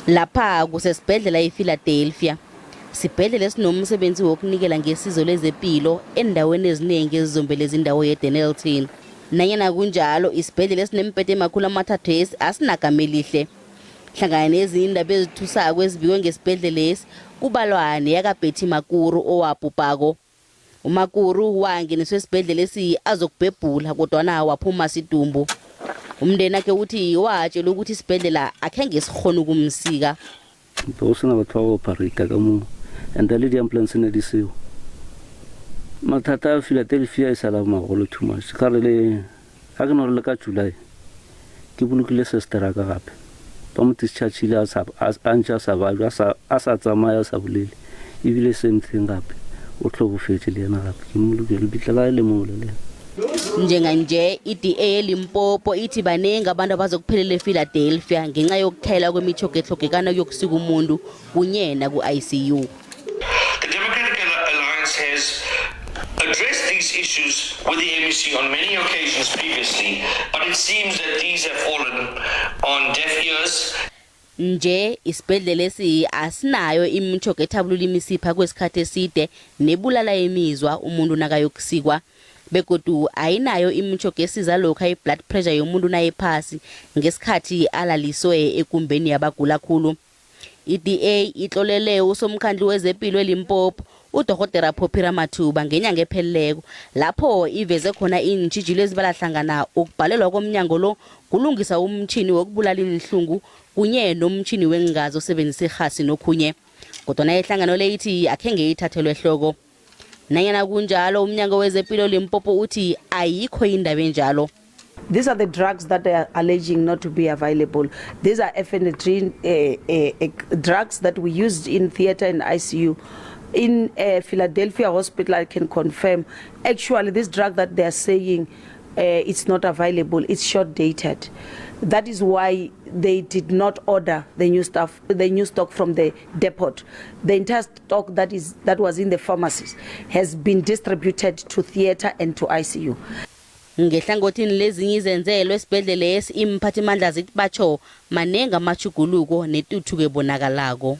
Lapha kusesibhedlela iPhiladelphia. Sibhedlela esinomsebenzi wokunikela ngesizo lezepilo eendaweni ezinengi ezizombeleza indawo yeDennilton. Nanyana kunjalo, isibhedlela esinembhede emakhulu amathathwesi asinagama elihle. Hlangana nezinye iindaba ezithusako ezibikwe ngesibhedlelesi kubalwa neyakaBetty Makuru owabhubhako. UMakuru wangeniswa esibhedlela esi azokubhebhula kodwana waphuma sidumbu. Umndenakhe uthi watshelwa ukuthi isibhedlela akhenge sikghone ukumsika. Go sena batho ba go operata ka moo and le di-ambulance ne di seo. Mathata a Philadelphia e sala magolo too much ka re le ga ke no re le ka July ke bolokile sister ka gape ba mo dischargeile a sa a ntse a sa bajwa a sa tsamaya a sa bolele ebile same thing gape o tlhokofetse le yena gape ke mmolokile lebitla la le mole le yena. Njenganje i-DA eLimpopo ithi baningi abantu abazokuphelela ePhiladelphia ngenxa yokutlhayela kwemitjhoga etlhogekana yokusika umuntu kunye naku-ICU. The Democratic Alliance has addressed these issues with the MEC on many occasions previously, but it seems that these have fallen on deaf ears. Nje isibhedlela esi asinayo imitjhoga ethabulula imisipha kwesikhathi eside nebulala imizwa umuntu nakayokusikwa begodu ayinayo imitjhoga esiza lokha i-blood pressure yomuntu nayiphasi ngesikhathi alaliswe ekumbeni yabagula khulu. I-DA itlolele usomkhandlu wezepilo eLimpopo uDorhodera Phophi Ramathuba ngenyanga ephelileko lapho iveze khona iintjhijilo ezibala hlangana ukubhalelwa komnyango lo kulungisa umtjhini wokubulala iinhlungu kunye nomtjhini weengazi osebenzisa irhasi nokhunye kodwana ihlangano le ithi akhenge ithathelwe ehloko. Nanyana kunjalo umnyango wezepilo Limpopo uthi ayikho indaba enjalo. These are the drugs that they are alleging not to be available. These are epinephrine drugs that we used in theater and ICU. In Philadelphia Hospital, I can confirm, actually this drug that they are saying it's not available, it's short dated. That is why they did not order the new stuff, the new stock from the depot. The entire stock that was in the pharmacies has been distributed to theater and to ICU. Ngehlangothini lezinye izenzelo esibhedlelesi, iimphathimandla zithi batsho manengi amatjhuguluko netuthuko ebonakalako.